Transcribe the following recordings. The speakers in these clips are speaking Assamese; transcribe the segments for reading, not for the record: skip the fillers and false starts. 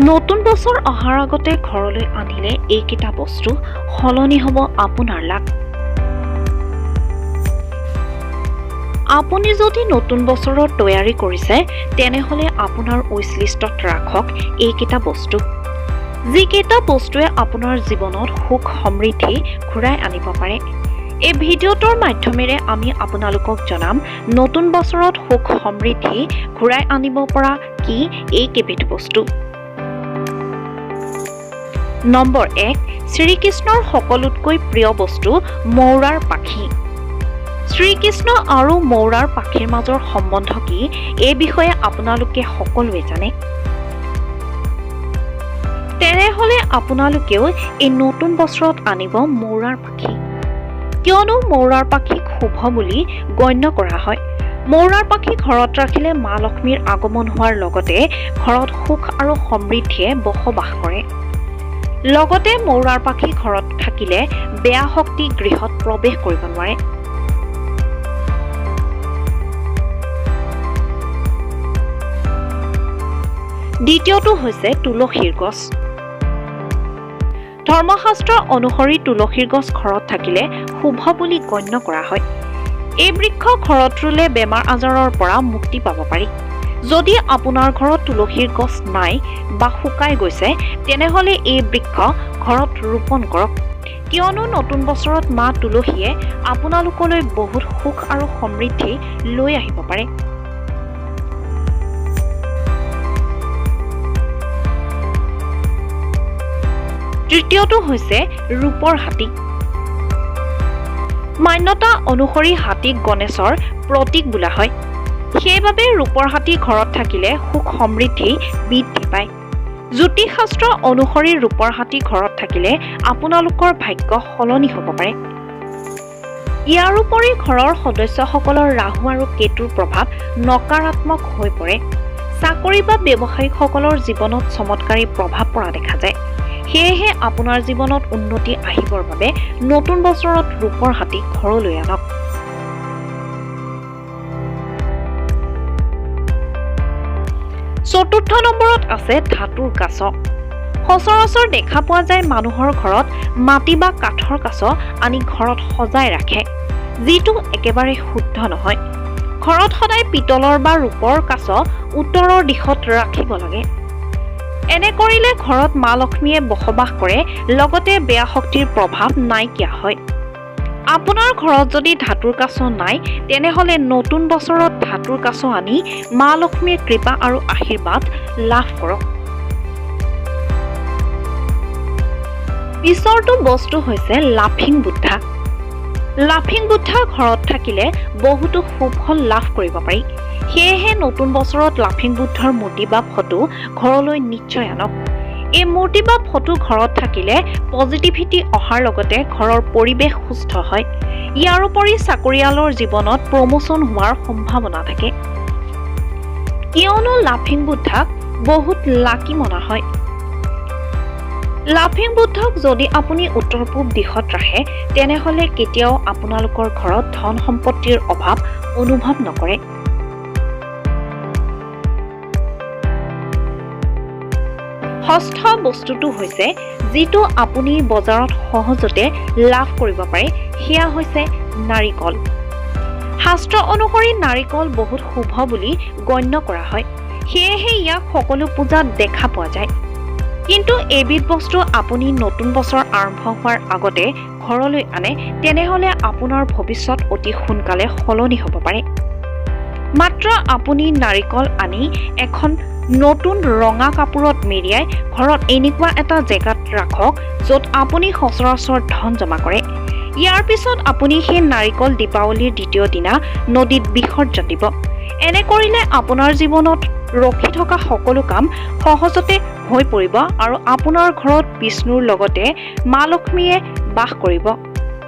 নতুন বছৰ অহাৰ আগতে ঘৰলৈ আনিলে এইকেইটা বস্তু, সলনি হ'ব আপোনাৰ লাক। আপুনি যদি নতুন বছৰৰ তৈয়াৰী কৰিছে, তেনেহ'লে আপোনাৰ উইচ লিষ্টত ৰাখক এইকেইটা বস্তু, যিকেইটা বস্তুৱে আপোনাৰ জীৱনত সুখ সমৃদ্ধি ঘূৰাই আনিব পাৰে। এই ভিডিঅ'টোৰ মাধ্যমেৰে আমি আপোনালোকক জনাম নতুন বছৰত সুখ সমৃদ্ধি ঘূৰাই আনিব পৰা কি এই কেইবিধ বস্তু। নম্বৰ 1, শ্ৰীকৃষ্ণৰ সকলোতকৈ প্ৰিয় বস্তু মৌৰাৰ পাখি। শ্ৰীকৃষ্ণ আৰু মৌৰাৰ পাখিৰ মাজৰ সম্বন্ধ কি, এই বিষয়ে আপোনালোকে সকলোৱে জানে। তেনেহ'লে আপোনালোকেও এই নতুন বছৰত আনিব মৌৰাৰ পাখি, কিয়নো মৌৰাৰ পাখিক শুভ বুলি গণ্য কৰা হয়। মৌৰাৰ পাখি ঘৰত ৰাখিলে মা লক্ষ্মীৰ আগমন হোৱাৰ লগতে ঘৰত সুখ আৰু সমৃদ্ধিয়ে বসবাস কৰে। লগতে মৌৰাৰ পাখি ঘৰত থাকিলে বেয়া শক্তি গৃহত প্ৰৱেশ কৰিব নোৱাৰে। দ্বিতীয়টো হৈছে তুলসীৰ গছ। ধৰ্মশাস্ত্ৰ অনুসৰি তুলসীৰ গছ ঘৰত থাকিলে শুভ বুলি গণ্য কৰা হয়। এই বৃক্ষ ঘৰত ৰুলে বেমাৰ আজাৰৰ পৰা মুক্তি পাব পাৰি। যদি আপোনাৰ ঘৰত তুলসীৰ গছ নাই বা শুকাই গৈছে, তেনেহ'লে এই বৃক্ষ ঘৰত ৰোপণ কৰক, কিয়নো নতুন বছৰত মা তুলসীয়ে আপোনালোকলৈ বহুত সুখ আৰু সমৃদ্ধি লৈ আহিব পাৰে। তৃতীয়টো হৈছে ৰূপৰ হাতী। মান্যতা অনুসৰি হাতীক গণেশৰ প্ৰতীক বোলা হয়। সেইবাবে ৰূপৰ হাতী ঘৰত থাকিলে সুখ সমৃদ্ধি বৃদ্ধি পায়। জ্যোতিষশাস্ত্ৰ অনুসৰি ৰূপৰ হাতী ঘৰত থাকিলে আপোনালোকৰ ভাগ্য সলনি হ'ব পাৰে। ইয়াৰোপৰি ঘৰৰ সদস্যসকলৰ ৰাহু আৰু কেতুৰ প্ৰভাৱ নকাৰাত্মক হৈ পৰে। চাকৰি বা ব্যৱসায়ীসকলৰ জীৱনত চমৎকাৰী প্ৰভাৱ পৰা দেখা যায়। সেয়েহে আপোনাৰ জীৱনত উন্নতি আহিবৰ বাবে নতুন বছৰত ৰূপৰ হাতী ঘৰলৈ আনক। চতুৰ্থ নম্বৰত আছে ধাতুৰ কাছ। সচৰাচৰ দেখা পোৱা যায় মানুহৰ ঘৰত মাটি বা কাঠৰ কাছ আনি ঘৰত সজাই ৰাখে, যিটো একেবাৰে শুদ্ধ নহয়। ঘৰত সদায় পিতলৰ বা ৰূপৰ কাছ উত্তৰৰ দিশত ৰাখিব লাগে। এনে কৰিলে ঘৰত মা লক্ষ্মীয়ে বসবাস কৰে, লগতে বেয়া শক্তিৰ প্ৰভাৱ নাইকিয়া হয়। আপোনাৰ ঘৰত যদি ধাতুৰ কাছ নাই, তেনেহ'লে নতুন বছৰত ধাতুৰ কাছ আনি মা লক্ষ্মীৰ কৃপা আৰু আশীৰ্বাদ লাভ কৰক। পিছৰটো বস্তু হৈছে লাফিং বুদ্ধা। লাফিং বুদ্ধা ঘৰত থাকিলে বহুতো সুফল লাভ কৰিব পাৰি। সেয়েহে নতুন বছৰত লাফিং বুদ্ধৰ মূৰ্তি বা ফটো ঘৰলৈ নিশ্চয় আনক। এই মূৰ্তি বা ফটো ঘৰত থাকিলে পজিটিভিটি অহাৰ লগতে ঘৰৰ পৰিৱেশ সুস্থ হয়। ইয়াৰোপৰি চাকৰিয়ালৰ জীৱনত প্ৰমোচন হোৱাৰ সম্ভাৱনা থাকে, কিয়নো লাফিং বুদ্ধাক বহুত লাকি মনা হয়। লাফিং বুদ্ধক যদি আপুনি উত্তৰ পূব দিশত ৰাখে, তেনেহ'লে কেতিয়াও আপোনালোকৰ ঘৰত ধন সম্পত্তিৰ অভাৱ অনুভৱ নকৰে। ষষ্ঠ বস্তুটো হৈছে যিটো আপুনি বজাৰত সহজতে লাভ কৰিব পাৰে, সেয়া হৈছে নাৰিকল। শাস্ত্ৰ অনুসৰি নাৰিকল বহুত শুভ বুলি গণ্য কৰা হয়। সেয়েহে ইয়াক সকলো পূজাত দেখা পোৱা যায়। কিন্তু এইবিধ বস্তু আপুনি নতুন বছৰ আৰম্ভ হোৱাৰ আগতে ঘৰলৈ আনে, তেনেহ'লে আপোনাৰ ভৱিষ্যত অতি সোনকালে সলনি হ'ব পাৰে। মাত্ৰ আপুনি নাৰিকল আনি এখন নতুন ৰঙা কাপোৰত মেৰিয়াই ঘৰত এনেকুৱা এটা জেগাত ৰাখক য'ত আপুনি সচৰাচৰ ধন জমা কৰে। ইয়াৰ পিছত আপুনি সেই নাৰিকল দীপাৱলীৰ দ্বিতীয় দিনা নদীত বিসৰ্জন দিব। এনে কৰিলে আপোনাৰ জীৱনত ৰখি থকা সকলো কাম সহজতে হৈ পৰিব আৰু আপোনাৰ ঘৰত বিষ্ণুৰ লগতে মা লক্ষ্মীয়ে বাস কৰিব,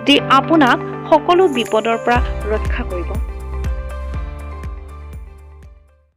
যি আপোনাক সকলো বিপদৰ পৰা ৰক্ষা কৰিব।